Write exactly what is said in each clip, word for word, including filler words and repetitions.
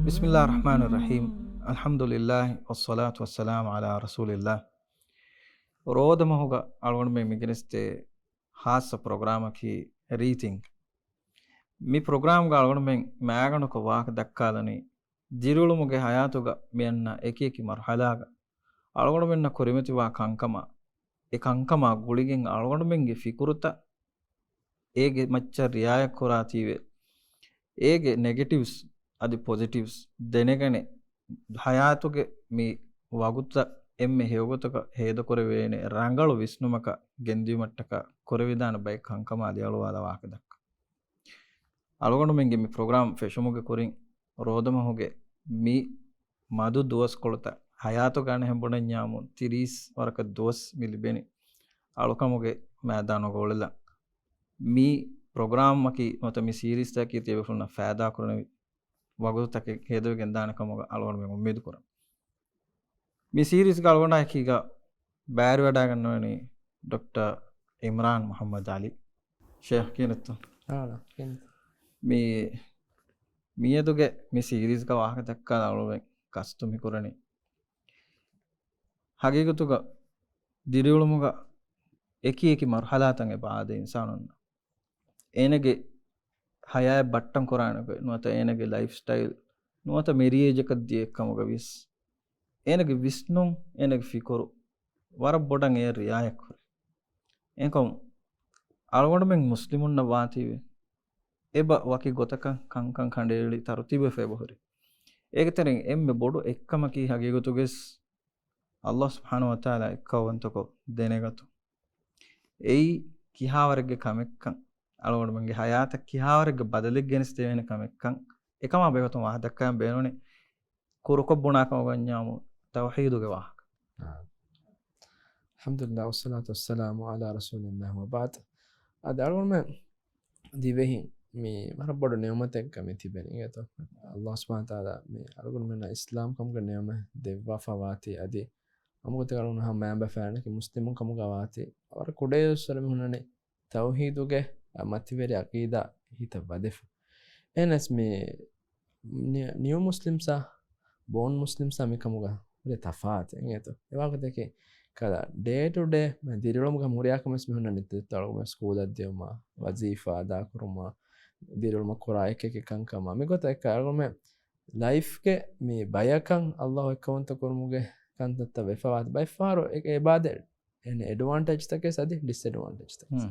ބިސްމިއްލާހި ރަޙްމާނި ރަޙީމް. އަލްޙަމްދުލިއްލާހި ވައްޞަލާތު ވައްސަލާމު ޢަލާ ރަސޫލިއްލާހް. ރޯދަމަހުގަ އަޅުގަނޑުމެން މިގެނެސްދޭ ހާއްސަ ޕްރޮގްރާމަކީ ރީތިން. މި ޕްރޮގްރާމްގަ އަޅުގަނޑުމެން މައިގަނޑަކޮށް ވާހަކަ ދައްކާލަނީ، ދިރިއުޅުމުގެ ހަޔާތުގަ މިއަންނަ އެކިއެކި މަރުޙަލާގަ އަޅުގަނޑުމެންނަށް ކުރިމަތިވާ ކަންކަމާ، އެ ކަންކަމާ ގުޅިގެން އަޅުގަނޑުމެންގެ ފިކުރުތައް، އޭގެ މައްޗަށް ރިއާޔަތްކުރާތީވެ، އޭގެ ނެގެޓިވްސް އަދި ޕޮޒިޓިވްސް ދެނެގަނެ، ހަޔާތުގެ މި ވަގުތަށް އެންމެ ހެޔޮގޮތަކަށް ހޭދަކުރެވޭނެ ރަނގަޅު ވިސްނުމަކަށް ގެންދިއުމަށްޓަކާ ކުރެވިދާނެ ބައެއް ކަންކަމާ ލިޔަޅުވާލާ ވާހަކަ ދައްކަން. އަޅުގަނޑުމެންގެ މި ޕްރޮގްރާމް ފެށުމުގެ ކުރިން، ރޯދަމަހުގެ މި މަދު ދުވަސްކޮޅުތައް ހަޔާތުގަ އަނެއްހެން ބުނަންޏާމު، ތިރީސް ވަރަކަށް ދުވަސް މި ލިބެނީ އަޅުކަމުގެ މައިދާނުގަ އުޅެލަން. މި ޕްރޮގްރާމަކީ ނުވަތަ މި ސީރީސްތަކަކީ ތިޔަބޭފުޅުންނަށް ފައިދާކުރަނިވި ވަގުތުތަކެއް ހޭދަވެގެންދާނެ ކަމުގަ އަޅުގަނޑުމެން އުއްމީދުކުރަން. މި ސީރީސްގަ އަޅުގަނޑާ އެކީގަ ބައިވެރިވަޑައިގަންނަވަނީ ޑޮކްޓަރ އިމްރާން މުޙައްމަދު ޢަލީ. ޝޭޚް ކިހިނެއްތޯ؟ އާ، ކިހިނެއްތޯ؟ މި، މިއަދުގެ މި ސީރީސްގަ ވާހަކަ ދައްކާލަން އަޅުގަނޑު ގަސްތު މިކުރަނީ، ހަގީގަތުގަ ދިރިއުޅުމުގަ އެކި އެކި މަރުޙަލާތައް އެބަ އާދޭ އިންސާނުންނަށް. އޭނަގެ ހަޔާތް ބައްޓަން ކުރާނެ ގޮތް ނުވަތަ އޭނަގެ ލައިފް ސްޓައިލް ނުވަތަ މެރިއޭޖަކަށް ދިޔަ އެއްކަމުގަ ވިޔަސް، އޭނަގެ ވިސްނުން، އޭނަގެ ފިކުރު ވަރަށް ބޮޑަށް އެ ރިއާޔަތްކުރޭ. އެކަމު އަޅުގަނޑުމެން މުސްލިމުންނަށް ވާތީވެ، އެބަ ވަކި ގޮތަކަށް ކަންކަން ކަނޑައެޅި ތަރުތީބުވެފަ އެބަހުރި. އޭގެ ތެރެއިން އެންމެ ބޮޑު އެއްކަމަކީ ހަގީގަތުގަސް ﷲ ސުބްޙާނަހޫ ވަތަޢާލާ އެއްކައުވަންތަކޮށް ދެނެގަތުން. އެއީ ކިހާވަރެއްގެ ކަމެއްކަން، އަޅުގަނޑުމެންގެ ހަޔާތަށް ކިހާވަރެއްގެ ބަދަލެއް ގެނެސްދެވޭނެ ކަމެއްކަން، އެކަމާ ބެހޭގޮތުން ވާހަކަ ދައްކައިގެން ބޭނުނީ ކުރުކޮށް ބުނާ ކަމަށް ވަންޏާމު ތައުޙީދުގެ ވާހަކަ. އަލްޙަމްދުލިއްލާހި ވައްޞަލާތު ވައްސަލާމު ޢަލާ ރަސޫލިއްލާހި ވަބަޢްދު. އަދި އަޅުގަނޑުމެން ދިވެހި މި ވަރަށް ބޮޑު ނިޢުމަތެއްގަ މި ތިބެނީ އިނގޭތޯ. ﷲ ސުބްޙާނަހޫ ވަތަޢާލާ މި އަޅުގަނޑުމެންނަށް އިސްލާމް ކަމުގެ ނިޢުމަތް ދެއްވާފަ ވާތީ، އަދި ހަމަގޮތަކަށް އަޅުގަނޑު ހަމަ މައިންބަފައިންނަކީ މުސްލިމުން ކަމުގަ ވާތީ، ވަރަށް ކުޑައިރުއްސުރެ މި ހުންނަނީ ތައުޙީދުގެ މަތިވެރި ޢަޤީދާ ހިތަށް ވަދެފަ. އެހެނަސް މި ނި-، ނިއު މުސްލިމްސާ ބޯން މުސްލިމްސާ މިކަމުގަ ހުރި ތަފާތެއް އިނގޭތޯ. އެވާގޮތަކީ ކަލަ ޑޭ ޓު ޑޭ ދިރިއުޅުމުގަ ހުރިހާ ކަމެއް މި ހުންނަނީ އަޅުގަނޑުމެން ސްކޫލަށް ދިޔުމާ، ވަޒީފާ އަދާކުރުމާ، ދިރިއުޅުމަށް ކުރާ އެކި އެކި ކަންކަމާ. މިގޮތަށް އެކަ އަޅުގަނޑުމެން ލައިފްގެ މި ބަޔަކަށް ﷲ އެއްކައުވަންތަ ކުރުމުގެ ކަންތައްތައް ވެފަ ވާތީ ބައެއްފަހަރު އެ-، އެބައި އެޑްވާންޓޭޖްތަކެއް އަދި ޑިސްއެޑްވާންޓޭޖްތަކެއް.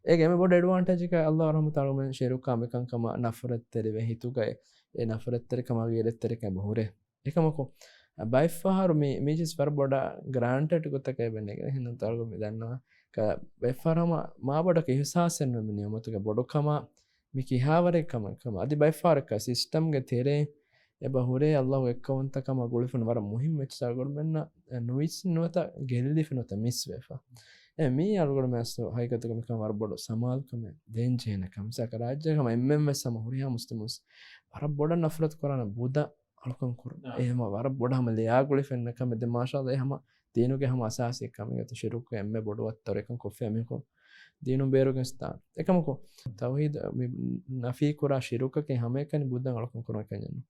އޭގެ އެންމެ ބޮޑު އެޑްވާންޓޭޖަކަށް ﷲ ރަޙްމަތު އަޅުގަނޑުމެން ޝިރުކާ މިކަންކަމަށް ނަފްރަތްތެރިވެ ހިތުގައި އެ ނަފްރަތްތެރިކަމާ ޣީރަތްތެރިކަން އެބަ ހުރޭ. އެކަމަކު، ބައެއްފަހަރު މި، މި ޗީޒް ވަރަށް ބޮޑަށް ގްރާންޓެޑް ގޮތަކަށް އެބަ ނެގެން ހިނދު ތަޅުގަ މި ދަންނަވާ. ކަ-، ބައެއްފަހަރު ހަމަ މާބޮޑަކަށް އިހުސާސެއް ނުވެ މި ނިޢުމަތުގެ ބޮޑުކަމާ، މި ކިހާވަރެއް ކަމެއް ކަމަށް. އަދި ބައެއްފަހަރަކަށް ސިސްޓަމްގެ ތެރޭ އެބަ ހުރޭ ﷲ އެއްކައުވަންތަކަމާ ގުޅިފަ ވަރަށް މުހިއްމު އެއްޗެއް އަޅުގަނޑުމެންނަށް ނުވިސްނި ނުވަތަ ގެއްލިފަ ނުވަތަ މިސްވެފަ. އެ މީ އަޅުގަނޑުމެން ހަގީގަތުގަ މިކަން ވަރަށް ބޮޑު ސަމާލުކަމެއް ދޭން ޖެހޭނެ ކަމެއް. މިސާލަކަށް ރާއްޖޭގަ ހަމަ އެންމެން ވެސް ހަމަ ހުރިހާ މުސްލިމުން ވެސް ވަރަށް ބޮޑަށް ނަފްރަތު ކުރާނެ ބުދަށް އަޅުކަން ކުރުން. އާ. އެ ހަމަ ވަރަށް ބޮޑަށް ހަމަ ލެޔާ ގުޅިފަ އިންނަ ކަމެއް. ދެން މާޝާﷲ އެ ހަމަ ދީނުގެ ހަމަ އަސާސީ ކަމެއް އެތަ ޝިރުކު އެންމެ ބޮޑު ވައްތަރު އެކަން ކޮށްފައި މީހަކު ދީނުން ބޭރުގެން ސްތާން. އެކަމަކު، ތައުޙީދު މި ނަފީ ކުރާ ޝިރުކަކީ ހަމައެކަނި ބުއްދަން އަޅުކަން ކުރުމެކަންޏެއްނު.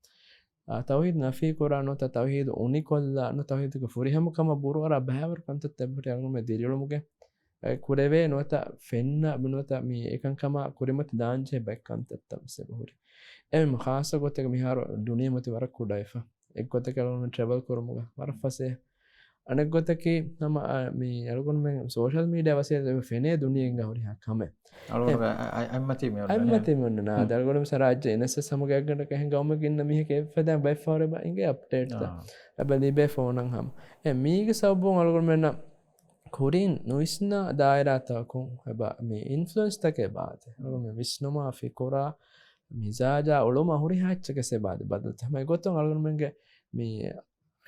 އާ، ތައުޙީދު ނަފީ ކުރާ ނުވަތަ ތައުޙީދު އުނިކޮށްލާ ނުވަތަ ތައުޙީދުގެ ފުރިހަމަކަމަށް ބުރުއަރާ ބައިވަރު ކަންތައްތައް އެބަހުރި އަޅުގަނޑުމެން ދިރިއުޅުމުގެ އެ ކުރެވޭ ނުވަތަ ފެންނަ ނުވަތަ މި އެކަންކަމާ ކުރިމަތި ދާންޖެހޭ ބައެއް ކަންތައްތައް ވެސް އެބަހުރި. އެހެން ޚާއްޞަ ގޮތެއް މިހާރު ދުނިޔެމަތި ވަރަށް ކުޑަވެފަ. އެއްގޮތަކީ އަޅުގަނޑު ޓްރެވެލް ކުރުމުގަ ވަރަށް ފަސޭހަ. އަނެއްގޮތަކީ ހަމަ، އާ، މި އަޅުގަނޑުމެން ސޯޝަލް މީޑިއާ ވަސީލަތުން އެބަ ފެނޭ ދުނިޔެއިން ހުރިހާ ކަމެއް. އަޅުގަނޑު އެ، އަ-، އަ-، އަތްމަތީ މި އޮންނަނީ. އަތްމަތީ މި އޮންނަނީ. އާ، ދަޅުގަނޑު މިސާ ރާއްޖެ އެންއެސްއެސް ހަމަ ގާތްގަނޑަކަށް އެހެން ގައުމެއް ގިންނަ މީހެކޭ އެއްފަދައިން ބައެއްފަހަރު އެބަ އިނގޭ އަޕްޑޭޓްތައް. އާ. އެބަ ލިބޭ ފޯނަށް ހަމަ. އެ މީގެ ސަބަބުން އަޅުގަނޑުމެންނަށް ކުރިން ނުވިސްނާ ދާއިރާތަކުން އެބަ މި އިންފްލުއެންސްތަކެއް ބާތެ. އަޅުގަނޑުމެން ވިސްނުމާ، ފިކުރާ، މިޒާޖާ، އުޅުމާ ހުރިހާ އެއްޗަކަސް އެބަ އަދި ބަދަލުތަ. ހަމަ އެގޮތުން އަޅުގަނޑުމެންގެ މި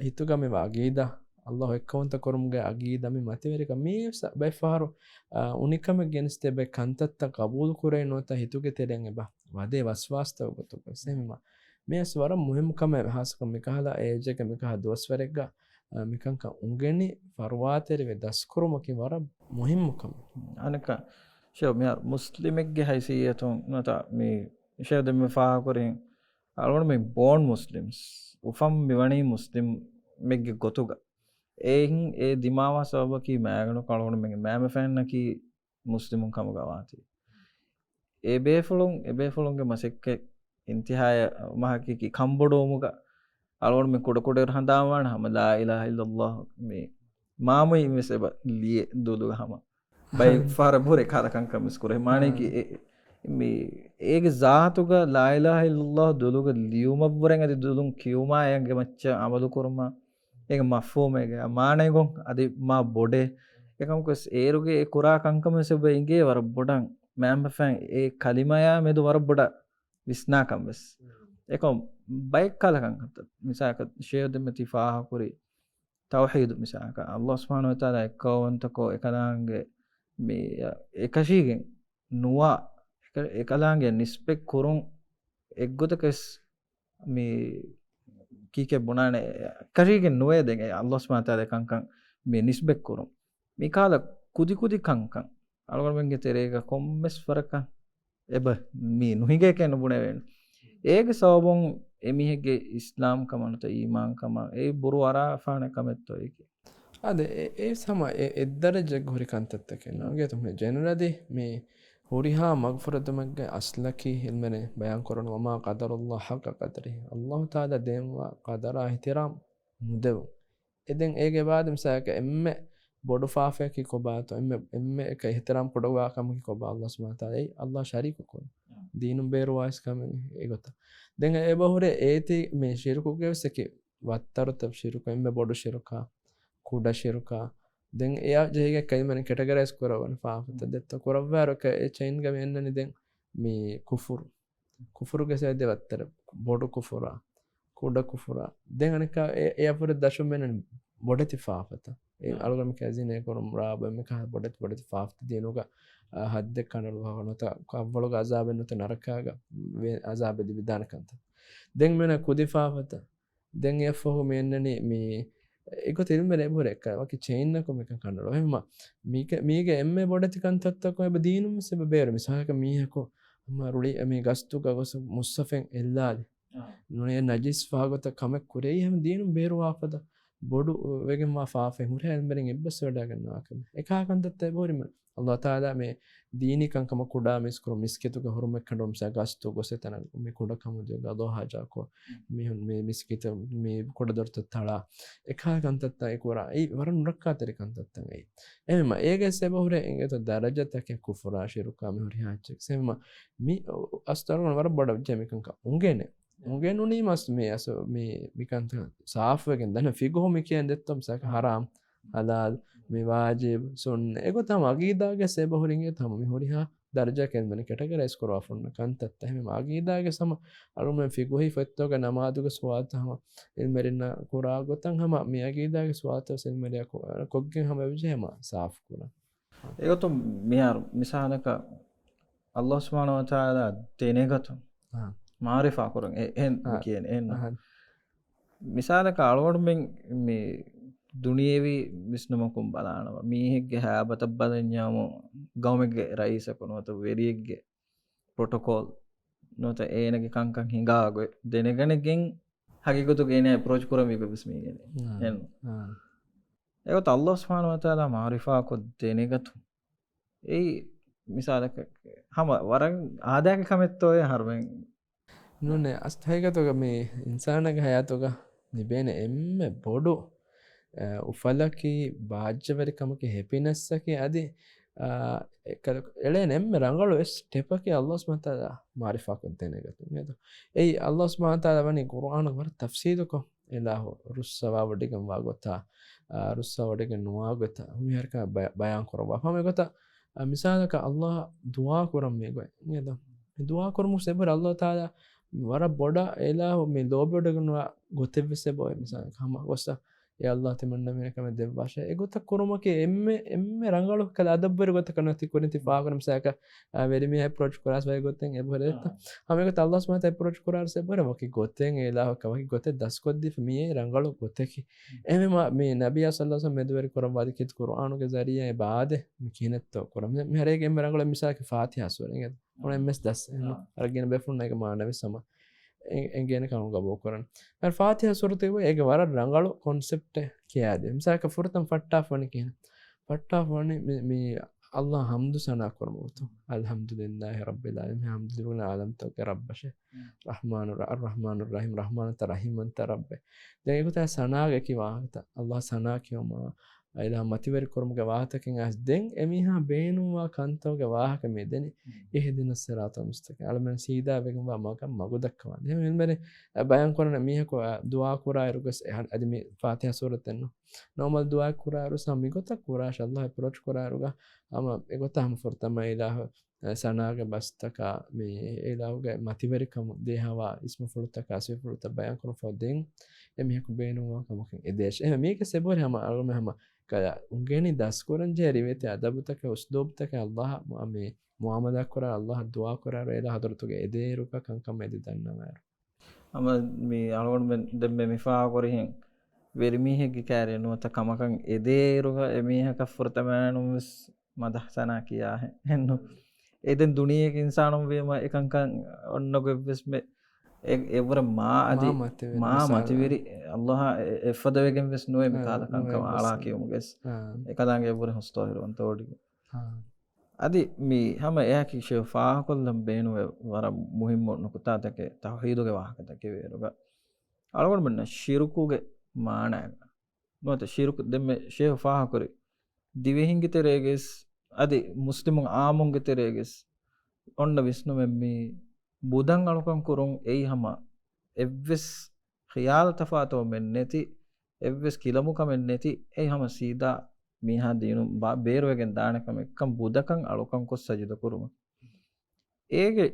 ހިތުގަ މި ވާ އަގީދާ، ﷲ އެއްކައުވަންތަ ކުރުމުގެ އަގީދާ މި މަތިވެރިކަން މީ ވެސް ބައެއްފަހަރު، އާ، އުނިކަމެއް ގެނެސްދޭ ބައެއް ކަންތައްތައް ގަބޫލު ކުރޭ ނުވަތަ ހިތުގެ ތެރެއިން އެބަ ވަދޭ ވަސްވާސްތައް ގޮތުގަ ވެސް. އެހެންވީމަ މި ވެސް ވަރަށް މުހިއްމު ކަމެއް ހާއްސަކޮށް މިކަހަލަ އޭޖެއްގަ މިކަހަލަ ދުވަސްވަރެއްގަ، އާ، މިކަންކަން އުނގެނި ފަރުވާތެރިވެ ދަސްކުރުމަކީ ވަރަށް މުހިއްމު ކަމެއް. އަނެއްކާ ޝޭޚް މިހާރު މުސްލިމެއްގެ ހައިސިއްޔަތުން ނުވަތަ މި ޝޭޚް ދެންމެ ފާހަގަކުރިން އަޅުގަނޑުމެން ބޯން މުސްލިމްސް، އުފަން މިވަނީ މުސްލިމެއްގެ ގޮތުގަ. އެހިން އެ ދިމާވާ ސަބަބަކީ މާގަނޑު އަޅުގަނޑުމެންގެ މައިންބަފައިންނަކީ މުސްލިމުން ކަމުގަ ވާތީ. އެ ބޭފުޅުން، އެ ބޭފުޅުންގެ މަސައްކަތް އިންތިހާޔަށް މަހަކީ ކަންބޮޑުވުމުގަ އަޅުގަނޑުމެން ކުޑަކުޑައިރު ހަނދާންވާނެ ހަމަ ލާ އިލާހަ އިއްލައްލާހު މި މާމުއިން ވެސް އެބަ ލިޔެ ދުލުގަ ހަމަ. ބައެއް ފަހަރަށް ބުރެ ކަހަލަ ކަންކަން ވެސް ކުރޭ. މާނައަކީ އާ. އެ، މި، އޭގެ ޒާތުގަ ލާ އިލާހަ އިއްލައްލާހު ދުލުގަ ލިޔުމަށްވުރެން އަދި ދުލުން ކިޔުމާ އޭގެ މައްޗަށް އަމަލު ކުރުމާ އޭގެ މަފްހޫމެއްގެ މާނައިގޮން އަދި މާ ބޮޑޭ. އެކަމަކުވެސް އޭރުގެ އެ ކުރާ ކަންކަމުން ވެސް އެބަ އިނގޭ ވަރަށް ބޮޑަށް މައިންބަފައިން އެ ކަލިމަޔާ މެދު ވަރަށް ބޮޑަށް ވިސްނާކަން ވެސް. އެކަމް ބައެއް ކަހަލަ ކަންކަންތައް. މިސާލަކަށް ޝޭޚް ދެންމެ ތި ފާހަގަކުރި ތައުޙީދު މިސާލަކަށް، ﷲ ސުބްޙާނަހޫ ވަތަޢާލާ އެއްކައުވަންތަކޮށް އެކަލާނގެ މި އެކަށީގެން ނުވާ، އެކަ-، އެކަލާނގެ ނިސްބަތް ކުރުން އެއްގޮތަކަސް މި ކީކޭ ބުނާނެ، އެކަށީގެން ނުވޭ ދެން އެ ﷲ ސުބްޙާނަހޫ ވަތަޢާލާ ކަންކަން މި ނިސްބަތް ކުރުން. މި ކަހަލަ ކުދި ކުދި ކަންކަން އަޅުގަނޑުމެންގެ ތެރޭގަ ކޮންމެސް ވަރަކަށް އެބަ މީ ނުހިނގޭކޭ ނުބުނެވޭނެ. އޭގެ ސަބަބުން އެމީހެއްގެ އިސްލާމް ކަމަށް ނުވަތަ އީމާން ކަމަށް އެ ބުރު އަރާފާނެ ކަމެއްތޯ އޭގެ؟ އަދި އެ-، އެ ސަމަ އެ-، އެއްދަރަޖައެއް ހުރި ކަންތައްތަކެއް ނޫން. އޭގެ ތު މި ޖެނެރަލީ މި ހުރިހާ މަގުފުރެދުމެއްގެ އަސްލަކީ ޢިލްމެން ބަޔާން ކުރަން، وما قدروا الله حق قدره، ﷲ ތަޢާލާ ދޭންވާ ޤަދަރާ އިޙްތިރާމް ނުދެވުން. އެ ދެން އޭގެ ބާދަ މިސާލަކަށް އެންމެ ބޮޑު ފާފައަކީ ކޮބާތޯ؟ އެންމެ، އެންމެ އެކަށް އިޙްތިރާމް ކުޑަވާ ކަމަކީ ކޮބާ؟ ﷲ ސުބްޙާނަހޫ ވަތަޢާލާ އެއީ ﷲ ޝަރީކު ކުރުން. ދީނުން ބޭރުވާ ވެސް ކަމެއް ނޫން އެގޮތަށް. ދެން އެބަހުރޭ އޭތި މި ޝިރުކުގެ ވެސް އެކި ވައްތަރުތައް، ޝިރުކު އެންމެ ބޮޑު ޝިރުކާ، ކުޑަ ޝިރުކާ. ދެން އެއާ ޖެހިގެން ކަލިމަނި ކެޓަގަރައިޒް ކުރައްވަން ފާފަތައް ދެއްތޯ ކުރައްވާއިރު އެ ޗެއިންގަ މި އެންނަނީ ދެން މި ކުފުރު. ކުފުރުގެ ސައިޒް ދެ ވައްތަރެއް، ބޮޑު ކުފުރާ، ކުޑަ ކުފުރާ. ދެން އަނެއްކާ އެ، އެ އަފުރެ ދަށުން މެން ބޮޑެތި ފާފަތައް. އެ އަޅުގަނޑު ކެޒިނޭ ކުރުން ރާބަ މިކާ ބޮޑެތި، ބޮޑެތި ފާފަތައް ދީނުގަ، އާ، ހައްދެއް ކަނޑަޅު ނުވަތަ އައްވަޅުގަ އަޒާބެއް ނުވަތަ ނަރަކާގަ ވެ-، އަޒާބެއް ލިބިދާނެ ކަންތައް. ދެން މެން ކުދި ފާފަތައް. ދެން އެއަށްފަހު މި އެންނަނީ މި އެގޮތަށް އިލްމެ އެބަހުރޭ އެއްކަ ވަކި ޗެއިންއަކު މިކަން ކަނޑަޅު. އެހެންމަ މީގެ، މީގެ އެންމެ ބޮޑެތި ކަންތައްތަކުން އެބަ ދީނުން ވެސް އެބަ ބޭރު. މިސާލަކަށް މީހަކު މަ ރުޅި މި ގަސްތުގަ ގޮސް މުއްސަފެން އެއްލާލި. ނޫނީ ނަޖިސް ފާގޮތަށް ކަމެއް ކުރޭ އެހެން ދީނުން ބޭރުވާފަދަ ބޮޑު ވެގެންވާ ފާފައެއް ހުރިހާ އިލްމެރިން އެއްބަސްވެވަޑައިގަންނަވާ ކަމެއް. އެކާ ކަންތައްތައް އެބަހުރި މި ﷲ ތަޢާލާ މި ދީނީ ކަންކަމަށް ކުޑަ މީސްކުރު މިސްކިތުގެ ހުރުމަތް ކަނޑު މިސާ ގަސްތު ގޮސް އެތަނަށް މި ކުޑަކަމުދިޔަ ގަޟާ ހާޖާކޮށް މީހުން މި މިސްކިތަށް މި ކުޑަދޮރުތައް ތަޅާ އެކާ ކަންތައްތައް އެ ކުރާ. އެއީ ވަރަށް ނުރައްކާތެރި ކަންތައްތައް އެއީ. އެހެންމަ އޭގެ ސަބަބުން އެނގޭތޯ ދަރަޖަތަކެއް ކުފުރާ ޝިރުކާ މި ހުރިހާ އެއްޗެއް. އެހެންމަ މި އަސްތަރުގަން ވަރަށް ބޮޑަށް ޖެހޭ މިކަންކަން އުނގެނެ. އުނގެނުނީ މަސް މި އަސް މި މިކަންތައް ސާފުވެގެން ދަންނަ ފިގުހު މި ކިޔަން ދެއްތޯ މިސާލަކަށް ހަރާމް، ހަލާލް، މި ވާޖިބް، ސުންނަ. އެގޮތަށް ހަމަ އަގީދާގެ ސަބަބުން އެނގޭތޯ ހަމަ މި ހުރިހާ ދަރަޖައަކަށް އިލްމެން ކެޓަގަރައިޒް ކުރާފަ އޮންނަ ކަންތައްތައް. އެހެން އަގީދާގެ ސަމަ އަޅުމެން ފިގުހީ ފޮތްތަކުގެ ނަމާދުގެ ސުވާލުތައް ހަމަ އިލްމެރިންނަށް ކުރާ ގޮތަށް ހަމަ މި އަގީދާގެ ސުވާލުތައް ވެސް އިލްމެރިޔާ ކޮ-، ކޮށްގެން ހަމަ އެބަޖެހޭ ހަމަ ސާފު ކުރަން. އެގޮތުން މިހާރު މިސާލަކަށް ﷲ ސުބްޙާނަހޫ ވަތަޢާލާ ދެނެގަތުން އާ. މަޢުރިފާ ކުރަން އެ-، އެހެން އާ. ކިޔަން އެހެން. އާ. މިސާލަކަށް އަޅުގަނޑުމެން މި ދުނިޔެވީ ވިސްނުމަކުން ބަލާނަމަ، މީހެއްގެ ހައިބަތަށް ބަލަންޏާމު ގައުމެއްގެ ރައީސަކު ނުވަތަ ވެރިއެއްގެ ޕްރޮޓޮކޯލް ނުވަތަ އޭނަގެ ކަންކަން ހިނގާ ގޮތް ދެނެގަނެގެން ހަގީގަތުގަ އޭނަ އެޕްރޯޗް ކުރަން ވީ ގޮތް ވެސް މީގެން. އާ. އެހެން. އާ. އެގޮތަށް ﷲ ސުބްޙާނަހޫ ވަތަޢާލާ މަޢުރިފާކޮށް ދެނެގަތުން. އެއީ މިސާލަކަށް ހަމަ ވަރަށް އާދައިގެ ކަމެއްތޯއޭ ހަރުމެން. ނޫނޭ، އަސް ހަގީގަތުގަ މި އިންސާނާގެ ހަޔާތުގަ ލިބޭނެ އެންމެ ބޮޑު، އަ، އުފަލަކީ، ބާއްޖަވެރިކަމަކީ، ހެޕިނެސްއަކީ، އަދި، އަ، އެކަ-، އެޅޭނެ އެންމެ ރަނގަޅު އެއް ސްޓެޕަކީ ﷲ ސުބްޙާނަހޫ ވަތަޢާލާ މަޢުރިފާކޮށް ދެނެގަތުން. އެއީ ﷲ ސުބްޙާނަހޫ ވަތަޢާލާ ވަނީ ޤުރުއާނުގަ ވަރަށް ތަފްޞީލުކޮށް އިލާހު ރުއްސަވާވޮޑިގެންވާ ގޮތާ، އާ، ރުއްސަވޮޑިގެން ނުވާ ގޮތާ، ހުރިހާ ބަޔާން ކުރައްވާ. ހަމަ އެގޮތަށް، އާ، މިސާލަކަށް ﷲ ދުޢާ ކުރަން މި ގޮތް. އިނގޭތޯ؟ މި ދުޢާ ކުރުމުގެ ސަބަބުން ﷲ ތަޢާލާ ވަރަށް ބޮޑަށް އެ އިލާހު މި ލޯބިވޮޑިގެންވާ ގޮތެއްވެސް އެބައޮތް. މިސާލަކަށް ހަމަ ގޮސް އޭ ﷲ ތިމަންނަމީނަށް ކަމެއް ދެއްވާށޭ. އެގޮތަށް ކުރުމަކީ އެންމެ، އެންމެ ރަނގަޅު ކަލަ އަދަބުވެރި ގޮތަކަށް ނުވަތަ ކުރިން ތި ފާހަގަކުރަން މިސާލަކަށް، އާ، ވެރިމީހާ އެޕްރޯޗް ކުރާސް ވައި ގޮތެއް އެބަހުރި ދެއްތަ؟ އާ. ހަމަ އެގޮތަށް ﷲ ސުބްޙާނަހޫ ވަތަޢާލާ އެޕްރޯޗް ކުރާސް އެބަހުރި ވަކި ގޮތެއް އޭ އިލާހަކަށް ވަކި ގޮތެއް ދަސްކޮށްދީފަ މިއީ ރަނގަޅު ގޮތަކީ. އެހެންވީމަ މި ނަބިއްޔާ ޞައްލަﷲު ޢަލައިހި ވަސައްލަމް މެދުވެރި ކުރައްވާދި ކީރިތި ޤުރުއާނުގެ ޒަރީޢާ އެބަ އާދޭ މި ކިހިނެއްތޯ ކުރަން. މި، މި ހަރޭގެ އެންމެ ރަނގަޅު މިސާލަކީ ފާތިޙާ ސޫރަ އިނގޭތަ؟ އޮންނަ އެންމެސް ދަސް އެއްނު. އާ. އަރަގަން ބޭފުޅުންނަށް އޭގެ މާނަވެސް ހަމަ އެ-، އެނގޭނެ ކަމަށް ގަބޫލުކުރަން. ފާތިޙާ ސޫރަތު އެ ވަރަށް ރަނގަޅު ކޮންސެޕްޓެއް ކިޔާދޭ. މިސާލަކަށް ފުރަތަމަ ފައްޓާފަ ވަނީ ކިހިނެއް؟ ފައްޓާފަ ވަނީ މި، މި ﷲ އަށް ޙަމްދު ސަނާ ކުރުމުގެ ގޮތުން. އަލްޙަމްދުލިއްލާހި ރައްބިލް ޢާލަމީން. ޙަމްދު ދިރުގުނަ ޢާލަމްތަކުގެ ރައްބަށޭ. ރަޙްމާނު ރަ-، އައްރަޙްމާނު ރަޙީމް، ރަޙްމާނުތައް ރަޙީމްތައް ރައްބޭ. ދެން އެގޮތަށް ސަނާގެ ކި ވާހަކަތައް؟ ﷲ ސަނާ ކިޔުމާ، އިލާހު މަތިވެރި ކުރުމުގެ ވާހަކަތަކެއް އައިސް ދެން އެމީހާ ބޭނުންވާ ކަންތަކުގެ ވާހަކަ މި ދެނީ. މް. اهدنا الصراط المستقيم. އަޅުމެން ސީދާ ވެގެންވާ މަގަށް މަގު ދައްކަވާން. އެހެން އިލްމުވެރިން ބަޔާން ކުރަން މީހަކު ދުޢާ ކުރާއިރުގަސް އަދި މި ފާތިޙާ ސޫރަތެއްނު. ނޯމަލް ދުޢާ ކުރާއިރު ސަ މިގޮތަށް ކުރާށޭ ﷲ އެޕްރޯޗް ކުރާއިރުގަ ހަމަ އެގޮތަށް ހަމަ ފުރަތަމަ އިލާހު ސަނާގެ ބަސްތަކާ މި އިލާހުގެ މަތިވެރިކަމު ދޭހަވާ އިސްމުފުޅުތަކާ ސިފަފުޅުތައް ބަޔާންކުރުން ފަހު ދެން އެމީހަކު ބޭނުންވާ ކަމަކަށް އެދޭށޭ. އެހެން މީގެ ސެބުރި ހަމަ އަޅުގަނޑު ހަމަ ކަލަ އުނގެނި ދަސްކުރަން ޖެހޭ ރިވެތި އަދަބުތަކެއް އުސްލޫބުތަކެއް ﷲ އަށް މު-، މި މުޢާމަލާތް ކުރާ ﷲ އަށް ދުޢާ ކުރާ އޭނާ ޙަޟްރަތުގަ އެދޭއިރުގަ ކަންކަމަށް އެދި ދަންނަވާއިރު. ހަމަ މި އަޅުގަނޑުމެން ދެންމެ މި ފާހަގަކުރިހެން ވެރިމީހެއްގެ ކާރިޔަށް ނުވަތަ ކަމަކަށް އެދޭއިރުގަ އެމީހަކަށް ފުރަތަމައިނުންވެސް މަދަޙް ސަނާ ކިޔާހެއް އެއްނު. އެ ދެން ދުނިޔޭގެ އިންސާނުން ވީމަ އެކަންކަން އޮންނަ ގޮތްވެސް މެ-، އެ-، އެއްވުރެ މާ އަދި މާ މަތިވެރި މާ މިސާލަށް. މަތިވެރި ﷲ އާ އެ-، އެއްފަދަ ވެގެން ވެސް ނުވޭ މި އާ، ކާލަ ނުވޭ ކަންކަމަށް އަޅާ މިސާލަށް. ކިޔުމުގެސް. އާ. އެކަލާނގެ އެއްވުރެ ހުސްތޯ ހިރުވަންތޯ ވޮޑިގެ. އާ. އަދި މި ހަމަ އެއާއެކީ ޝޭޚް ފާހަގަކޮށްލަން ބޭނުންވޭ ވަރަށް މުހިއްމު ނުކުތާތަކެއް ތައުޙީދުގެ ވާހަކަތަކެއް ވޭއިރުގަ. އަޅުގަނޑުމެންނަށް ޝިރުކުގެ މާނައިގަ ނުވަތަ ޝިރުކު ދެންމެ ޝޭޚް ފާހަގަކުރި ދިވެހިންގެ ތެރޭގަސް އަދި މުސްލިމު އާއްމުންގެ ތެރޭގަސް އޮންނަ ވިސްނުމެއް މީ ބުދަށް އަޅުކަން ކުރުން އެއީ ހަމަ އެއްވެސް ޚިޔާލު ތަފާތުވުމެއް ނެތި، އެއްވެސް ކިލަމުކަމެއް ނެތި، އެއީ ހަމަ ސީދާ މީހާ ދީނުން ބާ-، ބޭރުވެގެން ދާނެ ކަމެއް ކަން ބުދަކަށް އަޅުކަން ކޮށް ސަޖިދަ ކުރުމަށް. އޭގެ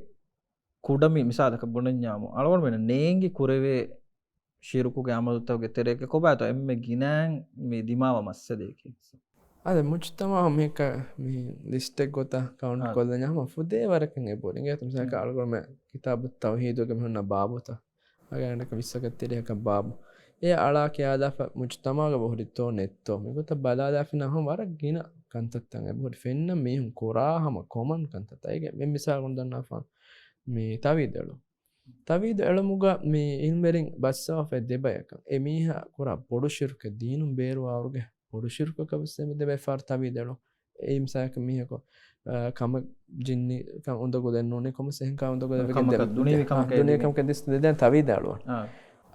ކުޑަމި މިސާލަކަށް ބުނަންޏާމު، އަޅުގަނޑުމެން ނޭނގި ކުރެވޭ ޝިރުކުގެ ޢަމަލުތަކުގެ ތެރޭގަ ކޮބާތޯ އެންމެ ގިނައިން މި ދިމާވާ މައްސަލައެކޭ؟ އާދެ، މުޖްތަމަޢު މީހަކަށް މި ލިސްޓެއް ގޮތަށް ކައުންޓް އާ. ކޮށްލަންޏާ ހަމަ ފުދޭ ވަރަކަށް އެބަހުރި. އިނގޭތަ މިސާލަކަށް އަޅުގަނޑުމެން ކިތާބު ތައުޙީދުގެ މިހުންނަ ބާބުތައް. އަގައިނަކަށް ވިއްސަކަށް ތިރީހަކަށް ބާބު. އެ އަޅާ ކިޔާލާފަ މުޖްތަމަޢުގަ އެބަހުރިތޯ ނެތްތޯ. މިގޮތަށް ބަލާލާފިނަމަ ވަރަށް ގިނަ ކަންތައްތައް އެބަހުރި. ފެންނަ މީހުން ކުރާ ހަމަ ކޮމަން ކަންތައްތައް. އޭގެ މި މިސާލު ދަންނާފަ މި ތަވީދު އެޅުން. ތަވީދު އެޅުމުގަ މި އިލްމުވެރިން ބައްސަވާފައި ދެބަޔަކަށް. އެ މީހާ ކުރާ ބޮޑު ޝިރުކެއް ދީނުން ބޭރުވާއިރުގެ ބޮޑު ޝިރުކަކަށް ވެސް އެބަ ދެބައިފާރު ތަވީދު އެޅުން. އެއީ މިސާލަކަށް މީހަކު، އާ، ކަމަށް ޖިންނި ކަން އުނދަގުލެއް ނޫނީ ކޮމަސް އެހެން ކަން އުނދަގުލެއް ވެގެން ކަމަކަށް ދެ-، ދުނިޔެވީ ކަމަކަށް އާ، ދުނިޔެވީ ކަމަކަށް ދިސް ދެ-، ދެން ތަވީދު އަޅުވާ. އާ.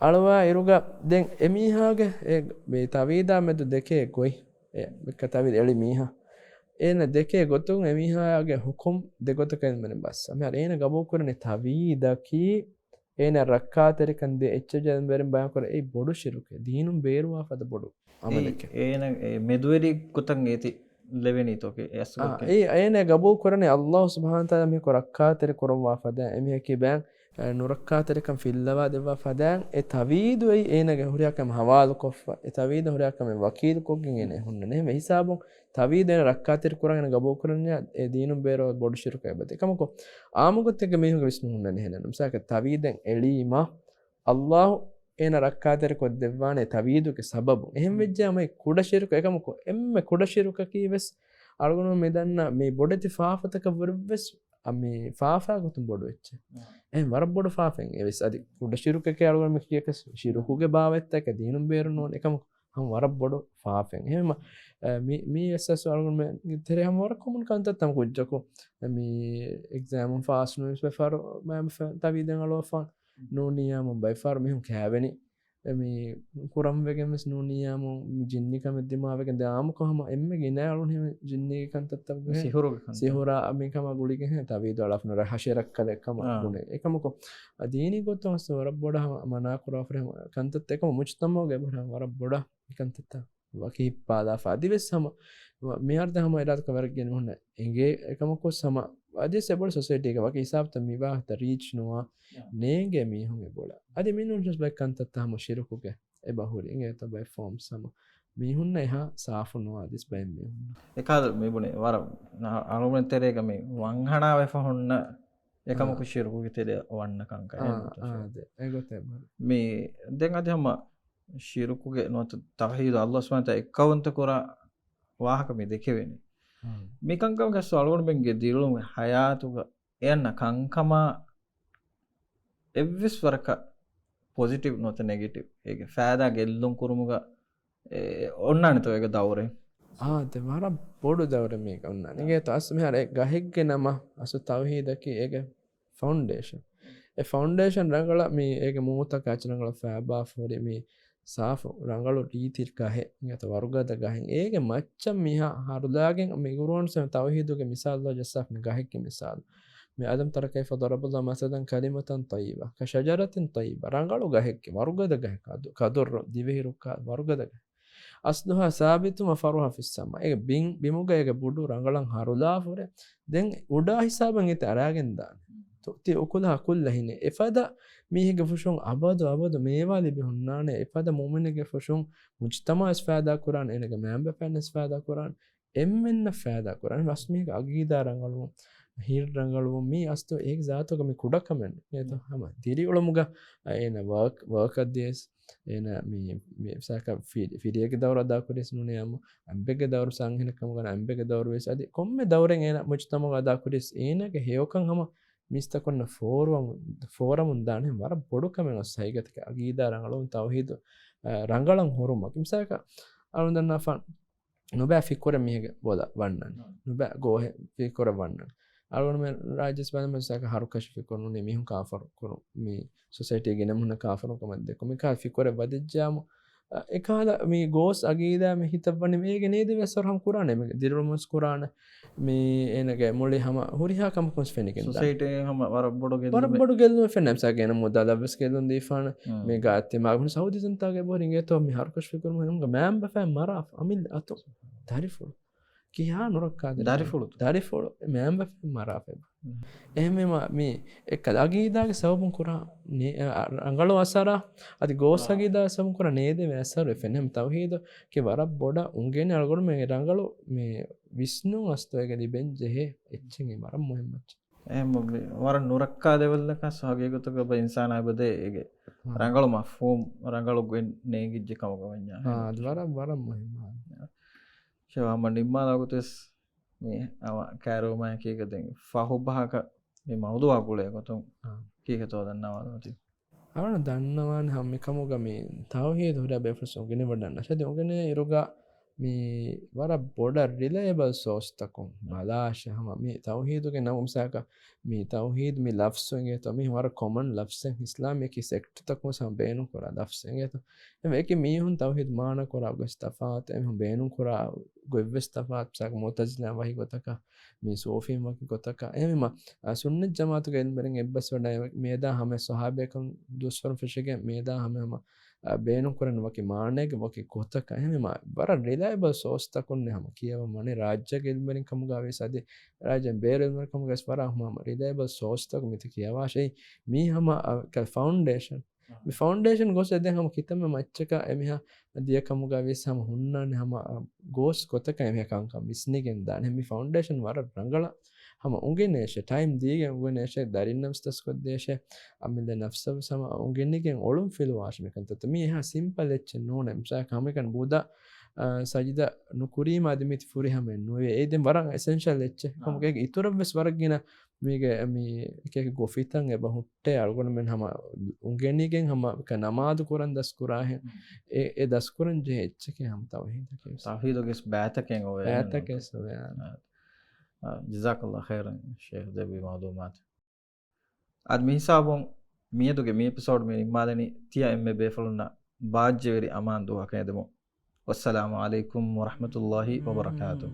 އަޅުވާ އިރުގަ ދެން އެ މީހާގެ އެ މި ތަވީދާ މެދު ދެކޭ ގޮތް. އެ މިކަ ތަވީދު އެޅި މީހާ. އޭނަ ދެކޭ ގޮތުން އެ މީހާގެ ހުކުމް ދެ ގޮތަކަށް އިލްމުވެރިން ބައްސަ. މިހާރު އޭނަ ގަބޫލު ކުރަނީ ތަވީދަކީ އޭނަ ރައްކާތެރިކަން ދޭ އެއްޗެއް އިލްމުވެރިން ބަޔާން ކުރޭ އެއީ ބޮޑު ޝިރުކެއް. ދީނުން ބޭރުވާ ފަދަ ބޮޑު އެއީ އަމަލެކެއް. އޭނަ އެ މެދުވެރި ގޮތަށް އޭތި ލެވެނީތޯ ކެ-، އެ އަސްލު އާ، ކެ-، އެއީ އޭނަ ގަބޫލު ކުރަނީ ﷲ ސުބްޙާނަހޫ ވަތަޢާލާ މީހަކު ރައްކާތެރި ކުރައްވާ ފަދަ އެމީހަކީ ބަޔަން އެ، ނުރައްކާތެރިކަން ފިއްލަވާ ދެއްވާ ފަދައިން އެ ތަވީދު އެއީ އޭނަގެ ހުރިހާ ކަމެއް ހަވާލުކޮށްފަ، އެ ތަވީދު ހުރިހާ ކަމެއް ވަކީލުކޮށްގެން އޭނަ ހުންނަނީ. އެހެންވެ ހިސާބުން ތަވީދު އޭނަ ރައްކާތެރި ކުރަން އޭނަ ގަބޫލު ކުރަންޏާ އެ ދީނުން ބޭރު ބޮޑު ޝިރުކެއް އެބަދޭ. އެކަމަކު އާއްމު ގޮތެއްގެ މީހުންގެ ވިސްނުން ހުންނަނީ އެހެނެއް. މިސާލަކަށް ތަވީދެއް އެޅީމަ ﷲ އޭނަ ރައްކާތެރި ކޮށްދެއްވާނެ ތަވީދުގެ ސަބަބުން. އެހެން ވެއްޖެ ހަމަ އެ ކުޑަ ޝިރުކު އެކަމަކު އެންމެ ކުޑަ ޝިރުކަކީ ވެސް އަޅުގަނޑު މި ދަންނަ މި ބޮޑެތި ފާފަތަކަށް ވުރެ ވެސް އަ، މި ފާފާ ގޮތުން ބޮޑު އެއްޗެއް. އާ. އެހެން ވަރަށް ބޮޑު ފާފައެއް އެވެސް އަދި ކުޑަ ޝިރުކެކޭ އަޅުގަނޑު މި ކިޔަކަސް ޝިރުކުގެ ބާވަތްތަކެއް ދީނުން ބޭރު ނޫން އެކަމަކު ހަމަ ވަރަށް ބޮޑު ފާފައެއް. އެހެން މަ-، އަ، މި، މި އެއްސާސް އަޅުގަނޑު ތެރޭ ހަމަ ވަރަށް ކޮމަން ކަންތައްތައް ކުއްޖަކު މި އެގްޒާމުން ފާސް ނުވެސް ބައިފަރު މައިމަ ތަވީދެއް އަޅުވަފާން ނޫނިއްޔާމުން ބައިފަރު މީހުން ކާވެނީ. އެ މި ކުރަން ވެގެން ވެސް ނޫނިއްޔާމު މި ޖިންނި ކަމެއް ދިމާވެގެން ދެ އާއްމުކޮށް ހަމަ އެންމެ ގިނަ އަޅުން ހިމެ ޖިންނީގެ ކަންތައްތައް ވެ. ސިހުރުގެ ކަންތައް. ސިހުރާ މި ކަމަށް ގުޅިގެން ހެން ތަވީދު އަޅާފަ ނުރެ ހަށިރައްކަލެއް ކަމަށް އާ. ބުނެ. އެކަމަކު އަ، ދީނީ ގޮތުން އަސް ވަރަށް ބޮޑަށް ހަމަ މަނާ ކުރާފަ ހަމަ ކަންތައްތައް އެކަމަ މުޖްތަމަޢުގެ އެބަހުރި ހަމަ ވަރަށް ބޮޑަށް މި ކަންތައްތައް ވަކި ހިއްޕާލާފަ. އަދިވެސް ހަމަ މިހާރު ދެ ހަމަ އިރާދަކަށް ވަރަށް ގެން ހުންނަ އެނގޭ އެކަމަކު ހަމަ އަދިވެސް އެބޮޑު ސޮސައިޓީގެ ވަކި ހިސާބުތައް މިވާހަކަތައް ރީޗް ނުވާ ޔާ. ނޭނގޭ މީހުން އެބޮޑަށް. އަދި މި ނޫން ޖަސް ބައެއް ކަންތައްތައް ހަމަ ޝިރުކުގެ އެބަ ހުރި. އިނގޭތޯ ބައެއް ފޯމްސް ހަމަ މީހުންނަށް އެހާ ސާފު ނުވާ އަދިސް ބައެއް މީހުންނަށް. އެކަހަލަ މި ބުނި ވަރަށް އަޅުގަނޑު ތެރޭގަ މި ވަންހަނާވެފަ ހުންނަ އެކަމަކު އާ. ޝިރުކުގެ ތެރެއަށް ވަންނަ ކަންކަން އާ، އެއް ގޮތަށް. އާ، އާދެ. އެގޮތެއް ބަރު. މި ދެން އަދި ހަމަ ޝިރުކުގެ ނުވަތަ ތައުހީދު އައްލާހު ސުބްޙާނަހު ވަތަޢާލާ އެއްކައުވަންތަ ކުރާ ވާހަކަ މި ދެކެވެނީ. އާ. މި ކަންކަމަކީ އަސްލު އަޅުގަނޑުމެންގެ ދިރިއުޅުމުގެ ހަޔާތުގަ އެ އަންނަ ކަންކަމާ އެއްވެސް ވަރަކަށް ޕޮޒިޓިވް ނުވަތަ ނެގެޓިވް އޭގެ ފައިދާ ގެއްލުން ކުރުމުގަ އެ، އޮންނާނެތޯ އޭގެ ދައުރެއް؟ އާ، ދެ ވަރަށް ބޮޑު ދައުރެއް މީގަ އޮންނާނެ. އާ. އިނގޭތޯ އަސްލު މިހާރު އެ ގަހެއްގެ ނަމަ އަސްލު ތައުހީދަކީ އޭގެ ފައުންޑޭޝަން. އެ ފައުންޑޭޝަން ރަނގަޅަށް މި އޭގެ މޫތަކާ އެއްޗެއް ރަނގަޅަށް ފައިބާ ފޯރި މި ސާފު ރަނގަޅު ރީތި ގަހެއް އިނގޭތޯ ވަރުގަދަ ގަހެއް. އޭގެ މައްޗަށް މިހާ ހަރުލާގެން މި ގުރުއާން ސަމި ތައުހީދުގެ މިސާލު ޖައްސާފަ މި ގަހެއްގެ މިސާލު. މި އަލަމް ތަރަ ކައިފަ ޟަރަބަ ﷲ މަސަލަން ކަލިމަތަން ޠައްޔިބަ ކަޝަޖަރަތިން ޠައްޔިބަ. ރަނގަޅު ގަހެއްގެ، ވަރުގަދަ ގަހެއް، ކަދު، ކަދުރު ދިވެހިރުއްކާ ވަރުގަދަ ގަހެއް. އަސްލުހާ ސާބިތުން ވަ ފަރުހާ ފިއްސަމާ. އޭގެ ބިން، ބިމުގަ އޭގެ ބުޑު ރަނގަޅަށް ހަރުލާފަ ހުރެ. ދެން އުޑާ ހިސާބަށް އެތި އަރާގެން ދާނެ. ތު-، ތި އުކުލަހާ ކުއްލަ ހިނެ. އެފަދަ މީހެއްގެ ފުށުން އަބަދު އަބަދު މޭވާ ލިބި ހުންނާނެ. އެފަދަ މުއުމިނެއްގެ ފުށުން މުޖްތަމަޢަށް ވެސް ފައިދާ ކުރާނެ، އޭނަގެ މައިންބަފައިން ވެސް ފައިދާ ކުރާނެ. އެންމެންނަށް ފައިދާ ކުރާނެ. ވަސް މީހެއްގެ އަގީދާ ރަނގަޅުވުން، ހިތް ރަނގަޅުވުން، މީ އަސްލު އޭގެ ޒާތުގަ މި ކުޑަކަމެއް ނޫން. އޭތޯ ހަމަ ދިރިއުޅުމުގަ އޭނަ ވާކް، ވާކަށް ދިޔަސް، އޭނަ މި، މި ސާކަ ފި-، ފިރިޔަގެ ދައުރު އަދާކުރިޔަސް ނޫނޭ އަމު، އަނބެއްގެ ދައުރު ސާންހެނެއް ކަމުގަ އަނބެއްގެ ދައުރު ވެސް އަދި ކޮންމެ ދައުރެއް އޭނަ މުޖްތަމަޢުގަ އަދާކުރިޔަސް އޭނަގެ ހެޔޮކަން ހަމަ މީސްތަކުންނަށް ފޯރުވަމުން، ފޯރަމުން ދާނެ ވަރަށް ބޮޑު ކަމެއް އަސް ހަގީގަތަކަށް އަގީދާ ރަނގަޅުވުން ތައުހީދު، އަ، ރަނގަޅަށް ހުރުމަކީ. މިސާލަކަށް އަޅުން ދަންނާފަ ނުބައި ފިކުރެއް މީހެއްގެ ބޮލަށް ވަންނަން. ނުބައި ގޯހެއް ފިކުރެއް ވަންނަން. އަޅުގަނޑުމެން ރާއްޖެސް ބަލަމުން ސާކަ ހަރުކަށި ފިކުރު ނޫނީ މީހުން ކާފަރު ކުރު، މި ސޮސައިޓީގެ ނަމުނަ ކާފަރު ކަމަށް ދެކު. މިކާ ފިކުރެއް ވަދެއްޖާމު، އެކާލަ މި ގޯސް އަގީދާ މި ހިތަށް ވަނީ މީގެ ނޭދެވޭ އަސަރު ހަމަ ކުރާނެ. މި ދިރިއުޅުމުންސް ކުރާނެ. މި އޭނަގެ މުޅި ހަމަ ހުރިހާ ކަމަކުންސް ފެނިގެން ދާނެ. ސޮސައިޓީ ހަމަ ވަރަށް ބޮޑު ގެއްލުމެއް. ވަރަށް ބޮޑު ގެއްލުމެއް ފެންނަ. މިސާގެ އޭނަ މުދަލަށް ވެސް ގެއްލުން ދީފާނެ. މި ގާތްތި މާގުން ސައުދީ ޖަންތާގެ ބޮހެރިން އޭތޯ މި ހަރުކަށި ފިކުރު މުހިންމުގެ މައިންބަފައިން މަރާފަ އަމިއްލަ އަތު. ދަރިފުޅު. ކިހާ ނުރައްކާ ދެން ދަރިފުޅު. ދަރިފުޅު. މައިންބަފައިން މަރާފަ. އެހެންވީމަ، މި އެއްކަލަ އަގީދާގެ ސަބަބުން ކުރާ ނޭ-، އަ، ރަނގަޅު އަސަރާ، އަދި ގޯސް އަގީދާގެ ސަބަބުން ކުރާ ނޭދެވޭ އަސަރު އެ ފެން ހަމަ ތައުހީދު ކި ވަރަށް ބޮޑަށް އުނގެނި އަޅުގަނޑުމެން ރަނގަޅު މި ވިސްނުން އަސްތު އޭގެ ލިބެން ޖެހޭ އެއްޗެއް ވަރަށް މުހިންމު އެއްޗެއް. އެހެން ވަރަށް ނުރައްކާ ލެވެލްއަކަށް ހަގީގަތުގަ އިންސާނާ އެބަދޭ އޭގެ ރަނގަޅު މަފްހޫމް، ރަނގަޅު ގޮތް ނޭނގިއްޖެ ކަމުގަ ވަންޏާ. އާ، އަދި ވަރަށް، ވަރަށް މުހިންމު. ޝޭޚް އަހްމަދު ނިންމާލާ ގޮތަށް މި އަވަ ކައިރިވުމާއެކީގަ ދެން ފަހު ބަހަކަށް މި މައުޟޫޢާ ގުޅޭ ގޮތުން އާ. ކީކޭތޯ ދަންނަވާލަމާތި. އަޅުގަނޑު ދަންނަވާނެ ހަމަ މިކަމުގަ މި ތައުހީދު ހުރިހާ ބޭފުޅުން އުނގެނިވަޑަން ނަށެދި އުނގެނޭ އިރުގަ މި ވަރަށް ބޮޑަށް ރިލައިބަލް ސޯސްތަކުން ބަލާށޭ ހަމަ މި ތައުހީދުގެ ނަމު މިސާލަކަށް މި ތައުހީދު މި ލަފްޒު އިނގޭތޯ މި ވަރަށް ކޮމަން ލަފްޒެއް އިސްލާމީ ސެކްޓްތަކުން ހަމަ ބޭނުން ކުރާ ލަފްޒެއް އިނގޭތޯ. އެ އެކި މީހުން ތައުހީދު މާނަ ކުރާ ގޮތް ތަފާތު، އެމީހުން ބޭނުން ކުރާ ގޮތްވެސް ތަފާތު. މިސާލަކަށް މުޢުތަޒިލާ ވަކި ގޮތަކަށް، މި ސޫފީން ވަކި ގޮތަކަށް. އެހެންވީމަ، އަ، ސުންނަތް ޖަމާޢަތުގެ އިލްމުވެރިން އެއްބަސްވަޑައި މިއަދާ ހަމަ ޞަޙާބީން ދުވަސްވަރު ފެށިގެން މިއަދާ ހަމަ، ހަމަ، އަ، ބޭނުން ކުރަން ވަކި މާނައެއްގެ ވަކި ގޮތަކަށް. އެހެންވީމަ، ވަރަށް ރިލައިބަލް ސޯސްތަކުންނޭ ހަމަ ކިޔަވަން ވަނީ ރާއްޖޭގެ އިލްމުވެރިން ކަމުގަ ވިޔަސް އަދި ރާއްޖޭން ބޭރު އިލްމުވެރިން ކަމުގަ ވިޔަސް ވަރަށް ހަމަ ރިލައިބަލް ސޯސްތަކުން މިތި ކިޔަވާށޭ. މީ ހަމަ، އަ، ކަ-، ފައުންޑޭޝަން. މި ފައުންޑޭޝަން ގޮސް އެދެން ހަމަ ކިތަންމެ މައްޗަކަށް އެމީހާ ދިޔަ ކަމުގަ ވިޔަސް ހަމަ ހުންނާނެ ހަމަ، އަ، ގޯސް ގޮތަކަށް އެމީހާ ކަންކަން ވިސްނިގެން ދާނެ. މި ފައުންޑޭޝަން ވަރަށް ރަނގަޅަށް ހަމަ އުނގެނޭށޭ، ޓައިމް ދީގެން އުނގެނޭށޭ، ދަރިންނަށް ވެސް ދަސްކޮށްދޭށޭ، އަމިއްލަ ނަފްސަށް ވެސް ހަމަ އުނގެނިގެން އޮޅުން ފިލުވާށޭ މިކަންތައްތައް. މީ އެހާ ސިމްޕަލް އެއްޗެއް ނޫނޭ. މިސާލަކަށް ހަމައެކަނި ބުދަ، އަ، ސަޖިދަ ނުކުރީމަ އަދި މިތި ފުރިހަމައެއް ނުވޭ. އެއީ ދެން ވަރަށް އެސެންޝަލް އެއްޗެއް. އާ. ކަމުގެ އިތުރަށް ވެސް ވަރަށް ގިނަ މީގެ މި އެކި އެކި ގޮފިތައް އެބަ ހުއްޓޭ އަޅުގަނޑުމެން ހަމަ އުނގެނިގެން ހަމަ ނަމާދު ކުރަން ދަސްކުރާހެން އެ، އެ ދަސްކުރަން ޖެހޭ އެއްޗެކޭ ހަމަ ތައުހީދަކީ. ތައުހީދުގެ ބައިތަކެއް އޮވޭ. ބައިތަކެއް އޮވޭ. އާ، ޖަޒާކައްލާހު ޚައިރަން ޝޭޚް ދެއްވި މަޢުލޫމާތު. އަދި މި ހިސާބުން މިއަދުގެ މި އެޕިސޯޑް މި ނިންމާލަނީ. ތިޔަ އެންމެ ބޭފުޅުންނަށް ބާއްޖަވެރި އަމާން ދުވަހަކަށް އެދެމުން. ވައްސަލާމު ޢަލައިކުމް ވަރަޙްމަތުﷲ ވަބަރަކާތުހު.